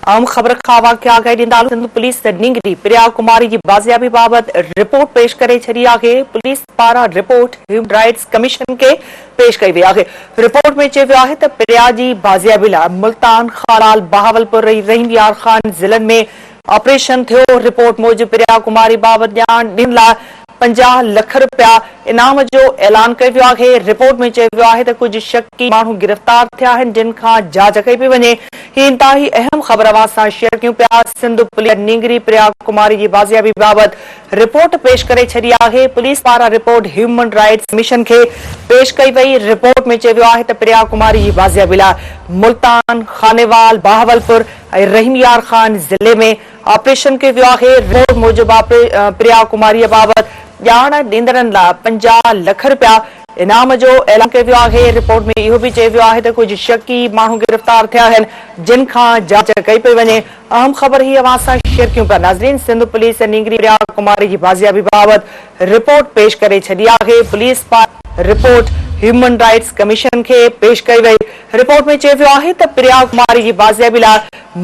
اهم خبر کان اوهان کي آگاهي ڏيندا هلون سنڌ پوليس نينگري پريا ڪماري جي بازيابي بابت رپورٽ پيش ڪري ڇڏي آهي، پوليس پاران رپورٽ هيومن رائٽس ڪميشن کي پيش ڪئي وئي آهي، رپورٽ ۾ چيو ويو آهي ته پريا جي بازيابي لاء ملتان، خانوال، بهاولپور ۽ رحيم يار خان ضلعن ۾ آپريشن ٿيو، رپورٽ موجب پريا ڪماري بابت ڄاڻ ڏيڻ لاء 50 لک رپيا انعام جو اعلان ڪيو ويو آهي، رپورٽ ۾ چيو ويو آهي ته ڪجهه شڪي ماڻهو گرفتار ٿيا آهن جن کان جاچ ڪئي پئي وڃي، هي انتهائي اهم خبر اوهان سان شيئر ڪيون پيا، سنڌ پوليس نينگري پريا ڪماري جي بازيابي بابت رپورٽ پيش ڪري ڇڏي آهي، پوليس پاران رپورٽ هيومن رائٽس ڪميشن کي پيش ڪئي وئي، رپورٽ ۾ چيو ويو آهي ته پريا ڪماري جي بازيابي لاء ملتان، خانيوال، بهاولپور ۽ رحيم يار خان ضلعي ۾ آپريشن ڪيو ويو آهي، رپورٽ موجب پريا ڪماريء بابت ڄاڻ ڏيندڙن لاء 50 لک رپيا انعام جو اعلان ڪيو ويو آهي، رپورٽ ۾ اهو به چيو ويو آهي ته ڪجهه شڪي ماڻهو گرفتار ٿيا آهن جن کان جاچ ڪئي پئي وڃي، اهم خبر هي اوهان سان شيئر ڪيون پيا ناظرين سنڌ پوليس نينگري پريا ڪماري جي بازيابي بابت رپورٽ پيش ڪري ڇڏي آهي، پوليس پاران رپورٽ هيومن رائٽس ڪميشن کي پيش ڪئي وئي، رپورٽ ۾ چيو ويو آهي ته پريا ڪماري جي بازيابي لاء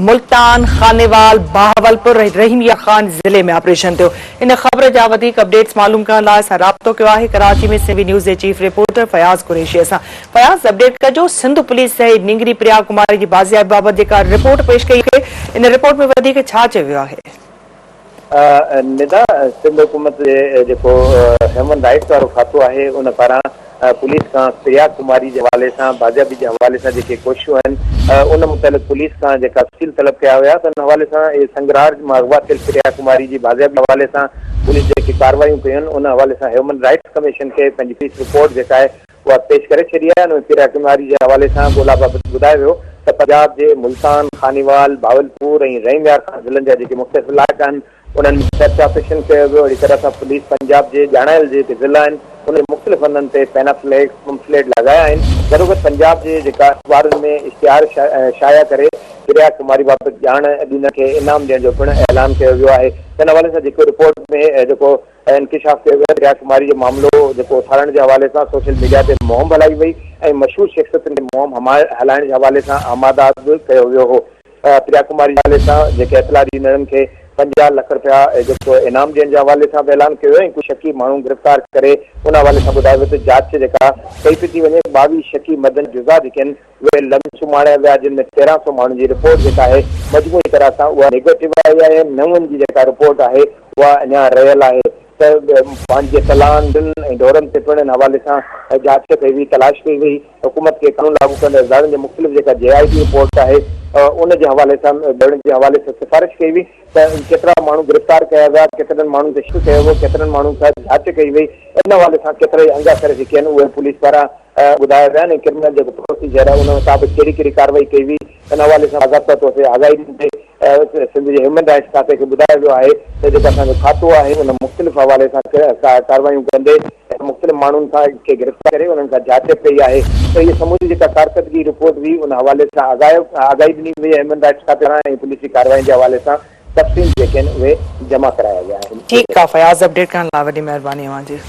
ملتان، خانيوال، بهاولپور ۽ رحيم يار خان ضلعي ۾ آپريشن ٿيو. ان خبر جا وڌيڪ اپڊيٽس معلوم ڪرڻ لاء اسان رابطو ڪيو آهي ڪراچي ۾ سنڌ نيوز جي چيف رپورٽر فياض قريشي سان. فياض اپڊيٽ ڪجو سنڌ پوليس جي نينگري پريا ڪماري جي بازيابي بابت جيڪا رپورٽ پيش ڪئي آهي ان رپورٽ ۾ وڌيڪ ڇا چيو ويو آهي؟ ندا، سنڌ حڪومت جي جيڪو هيومن رائيٽس وارو کاتو آهي ان پاران پوليس کان پريا ڪماري جي حوالي سان بازيابي جي حوالي سان جيڪي ڪوششون آهن ان متعلق پوليس کان جيڪا تفصيل طلب ڪيا ويا ته ان حوالي سان اهي سنگرار مان اغوا ٿيل پريا ڪماري جي بازيابي حوالي سان پوليس جيڪي ڪارروايون ڪيون آهن ان حوالي سان هيومن رائيٽس ڪميشن کي پنهنجي پوليس رپورٽ جيڪا آهي اها پيش ڪري ڇڏي آهي ان ۾ پريا ڪماري جي حوالي سان ڳولا بابت ٻڌايو ويو ته پنجاب جي ملتان، خانيوال، بهاولپور ۽ رحيم يار خان ضلعن جا جيڪي مختلف علائقا آهن انهن ۾ سرچ آپريشن ڪيو ويو اهڙي طرح سان پوليس پنجاب جي ڄاڻايل جيڪي ضلعا آهن انهن جي مختلف هنڌن تي پينافليڪس، پمفليٽ لڳايا آهن گڏوگڏ پنجاب جي جيڪا اخبارن ۾ اشتهار شايع ڪري پريا ڪماري بابت ڄاڻ ڏيندڙ کي انعام ڏيڻ جو پڻ اعلان ڪيو ويو آهي ان حوالي سان جيڪو رپورٽ ۾ جيڪو انڪشاف ڪيو ويو پريا ڪماري جو معاملو جيڪو اٿارڻ جي حوالي سان سوشل ميڊيا تي مهم هلائي وئي ۽ مشهور شخصيتن کي مهم هلائڻ جي حوالي سان آماده به ڪيو ويو هو. پريا ڪماري جي حوالي سان جيڪي اطلاع ڏيندڙن کي 50 لک رپيا جيڪو انعام ڏيڻ جي حوالي سان به اعلان ڪيو ويو ۽ ڪجهه شڪي ماڻهو گرفتار ڪري ان حوالي سان ٻڌايو ويو ته جاچ جيڪا ڪئي پئي ٿي وڃي 22 شڪي مدن جزا جيڪي آهن اهي لمس اماڻيا ويا جن ۾ 13 سو ماڻهن جي رپورٽ جيڪا آهي مجموعي طرح سان اها نيگيٽو آئي آهي نون جي جيڪا رپورٽ آهي اها اڃا رهيل آهي ته پنهنجي تلان ۽ ڍورن تي پڻ ان حوالي سان جاچ ڪئي وئي تلاش ڪئي وئي حڪومت کي قانون لاڳو ڪندڙ ادارن جي مختلف جيڪا جي آء ٽي رپورٽ آهي ان جي حوالي سان ڳڻ جي حوالي سان سفارش ڪئي وئي ته ڪيترا ماڻهو گرفتار ڪيا ويا ڪيترن ماڻهن تي شڪ ڪيو ويو ڪيترن ماڻهن کان جاچ ڪئي وئي ان حوالي سان ڪيترائي انگ اکر جيڪي آهن اهي پوليس پاران ٻڌايا ويا آهن ۽ ڪرمنل جيڪو پروسيجر آهي ان مطابق ڪهڙي ڪهڙي ڪارروائي ڪئي وئي ان حوالي سان باضابطا طور تي آگاهي ڏيندي سنڌ جي هيومن رائٽس کاتي کي ٻڌايو ويو آهي ته جيڪو اسان جو کاتو آهي ان مختلف حوالي سان ڪارروايون ڪندي مختلف ماڻهن کان کي گرفتار ڪري انهن کان جاچ ڪئي آهي ته هي سموري جيڪا ڪارڪردگي رپورٽ هئي ان حوالي سان آگاهي ڏني وئي هيومن رائٽس کاتي پاران ۽ پوليس جي ڪاررواين جي حوالي سان تفصيل جيڪي آهن اهي جمع ڪرايا ويا آهن. ٺيڪ آ فياض اپڊيٽ ڪرڻ لاء وڏي مهرباني اوهان جي.